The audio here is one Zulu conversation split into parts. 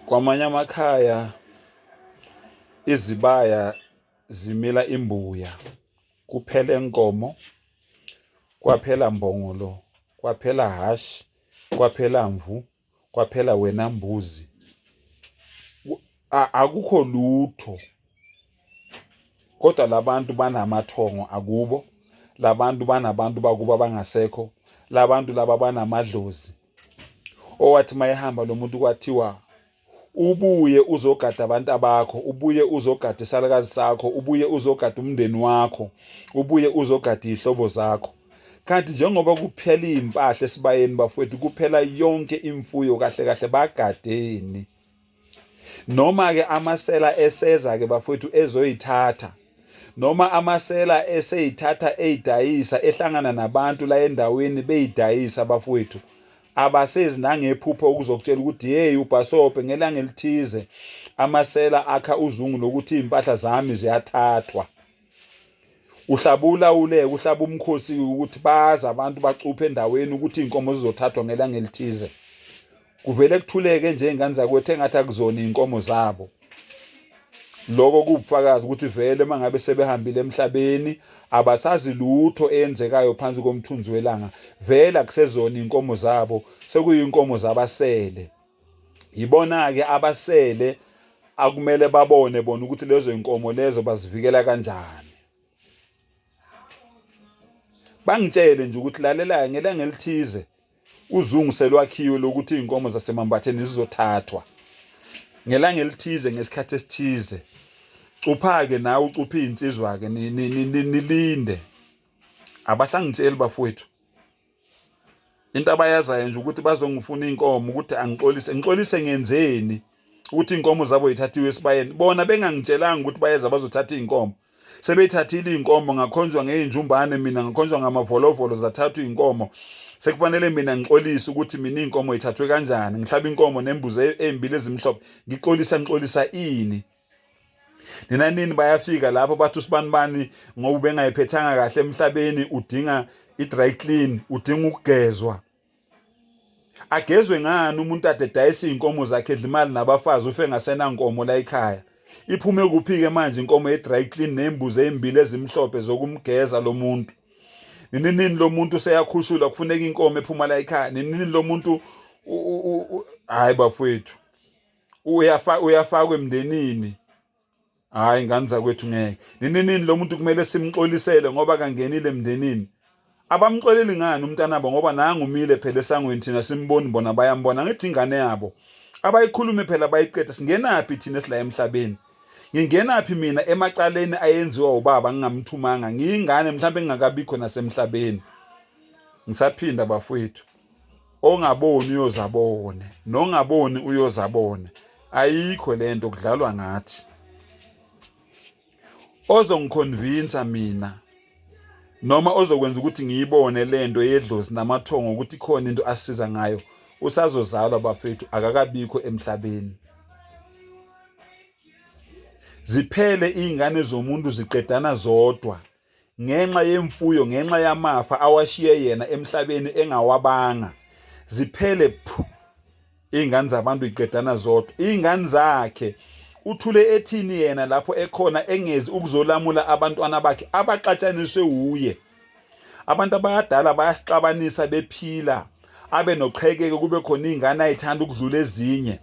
Kwamanye amakhaya izibaya zimila imbuya, kuphele nkomo, kwaphela mbongolo, kwaphela hhashi, kwaphela mvu, kwaphela wena mbuzi. Akukho lutho. Kodwa labantu banamathongo akubo, labantu banabantu bakubo abangasekho, labantu laba banamadlozi. Owathi mayehamba lo muntu kwathiwa ubuye uzogada abantu abakho, ubuye uzogada isalukazi sakho, ubuye uzogada umndeni wakho, ubuye uzogada iy'hlobo zakho. Kanti njengoba kuphela iy'mpahla esibayeni bafowethu, kuphela yonke imfuyo kahle kahle bagadeni. Noma-ke amasela eseza-ke bafowethu ezoyithatha, noma amasela eseyithatha eyidayisa ehlangana nabantu la endaweni beyidayisa bafowethu, abasezi nangephupho ukuzokutshela ukuthi hey ubhasobhe ngelanga elithize amasela akha uzungu lokuthi iy'mpahla zami ziyathathwa. Uhlaba ulawuleke, uhlaba umkhosi ukuthi bazi abantu bacuphe endaweni ukuthi iy'nkomo zizothathwa ngelanga elithize. Kuvele kuthuleke nje iy'ngane zakwethu engathi akuzona iy'nkomo zabo. Lokho kuwubufakazi ukuthi vele uma ngabe sebehambile emhlabeni abasazi lutho eyenzekayo phansi komthunzi welanga. Vele akusezona iy'nkomo zabo, sekuyinkomo zabasele. Yibona-ke abasele akumele babone bona ukuthi lezo y'nkomo lezo bazivikela kanjani. Bangitshele nje ukuthi lalela-ke ngelanga elithize uzungu selwakhiwe lokuthi iy'nkomo zasemambatheni zizothathwa ngelanga elithize ngesikhathi esithize. Cupha-ke nawe ucuphe iy'nsizwa-ke nilinde. Abasangitsheli bafowethu. Into abayazayo nje ukuthi bazongifuna iy'nkomo ukuthi angixolise. Ngixolise ngenzeni ukuthi iy'nkomo zabo yithathiwe esibayeni? Bona bengangitshelanga ukuthi bayeza bazothatha iy'nkomo. Sebeyithathile iy'nkomo ngakhonjwa ngey'njumbane mina ngakhonjwa ngamavolovolo zathathwa iy'nkomo. Sekufanele mina ngixolise ukuthi mina iy'nkomo yithathwe kanjani. Ngihlaba inkomo nembuzi ey'mbili ezimhlophe. Ngixolisa ngixolisa ini? Nina nini bayafika lapho bathi usibanibani ngoba ubengayiphethanga kahle emhlabeni udinga i-dry clean, udinga ukugezwa. Agezwe ngani umuntu ade edayisa iy'nkomo zakhe edla imali nabafazi ufe engasenankomo la ekhaya. Iphume kuphi-ke manje inkomo ye-dry clean ney'mbuzi ey'mbili ezimhlophe zokumgeza lo muntu? Nini nini lo muntu useyakhushulwa kufuneka inkomo ephuma la ekhaya. Nini nini lo muntu hhayi bafowethu. Uyafakwa emndenini. Hhayi ngane zakwethu ngeke. Nini nini lo muntu kumele simxolisele ngoba kangenile emndenini. Abamxoleli ngani umntanabo ngoba nangu umile phela esangweni thina simboni bona bayambona angithi ingane yabo. Abayikhulume phela bayiqede singenaphi thina esila emhlabeni. Ngingenaphi mina emacaleni ayenziwa ubaba ngingamthumanga ngiyingane mhlawumbe ngingakabikho nasemhlabeni. Ngisaphinda bafowethu. Ongaboni uyozabone, nongaboni uyozabone. Ayikho lento kudlalwa ngathi. Ozongiconvince mina noma ozokwenza ukuthi ngiyibone lento yedlozi namathongo ukuthi ikhona into asiza ngayo usazozalwa bafethu akakabikho emhlabeni. Ziphele iy'ngane zomuntu ziqedana zodwa. Ngenxa yemfuyo, ngenxa yamafa awashiye yena emhlabeni engawabanga. Ziphele phu iy'ngane zabantu yiqedana zodwa. Iy'ngane zakhe uthule ethini yena lapho ekhona engezi ukuzolamula abantwana bakhe abaxatshaniswe wuye. Abantu abadala bayasixabanisa bephila, abe noqhekeko kube khona iy'ngane ayithanda ukudlula ezinye.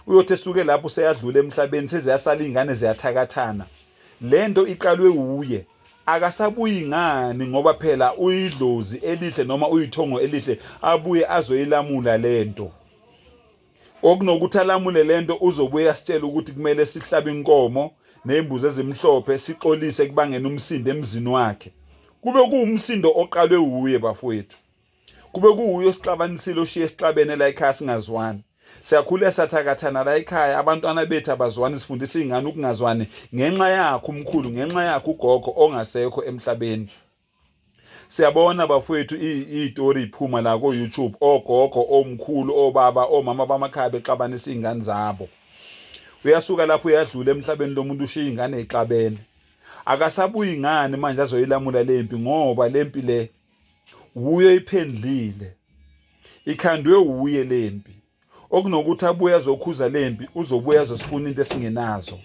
Uyothi esuke lapho useyadlula emhlabeni seziyasala iy'ngane ziyathakathana. Le nto iqalwe wuye akasabuyi ngani ngoba phela uyidlozi elihle noma uyithongo elihle abuye azoyilamula le nto. Okunokuthi alamule le nto uzobuye asitshele ukuthi kumele sihlabe inkomo nezimbuzi ezimhlophe sixolise kubangena umsindo emzini wakhe. Kube kuwumsindo oqalwe wuye bafowethu. Kube kuwuye osixabanisile oshiye sixabene la ekhaya singazwani. Siyakhula sathakathana la ekhaya abantwana bethu abazwani sifundisa iy'ngane ukungazwani ngenxa yakhe umkhulu ngenxa yakhe ugogo ongasekho emhlabeni. Siyabona bafowethu iy'tori y'phuma la ko-YouTube ogogo omkhulu obaba omama bamakhaya bexabanisa iy'ngane zabo. Uyasuka lapho uyadlula emhlabeni lo muntu ushiya iy'ngane y'xabene. Akasabuyi ngani manje azoyilamula le mpi ngoba le mpi le wuye oyiphendlile. Ikhandwe wuye le mpi. Okunokuthi abuye azokhuza lempi, uzobuya azosifuna into esingenazo.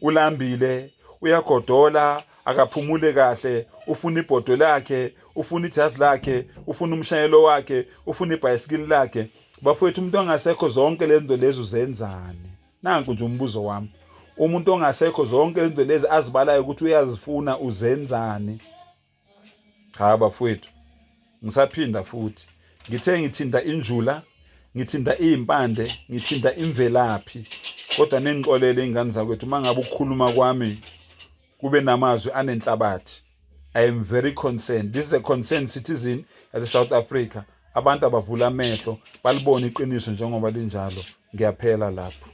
Ulambile, uyagodola, akaphumule kahle, ufuna ibhodo lakhe, ufuna ijazi lakhe, ufuna umshayelo wakhe, ufuna ibhayisikili lakhe. Bafowethu, umuntu ongasekho zonke lezi zinto lezi uzenzani? Nanku nje umbuzo wami. Umuntu ongasekho zonke lezi zinto lezi azibalayo ukuthi uyazifuna uzenzani? Cha bafowethu, ngisaphinda futhi ngithe ngithinta injula, ngithinta izimpande, ngithinta imvelaphi, kodwa ningixolele ingane zakwethu uma ngabe ukukhuluma kwami kube namazwi anenhlabathi. I am very concerned. This is a concerned citizen as a South Africa. Abantu abavula amehlo balibone iqiniso njengoba linjalo. Ngiyaphela lapho.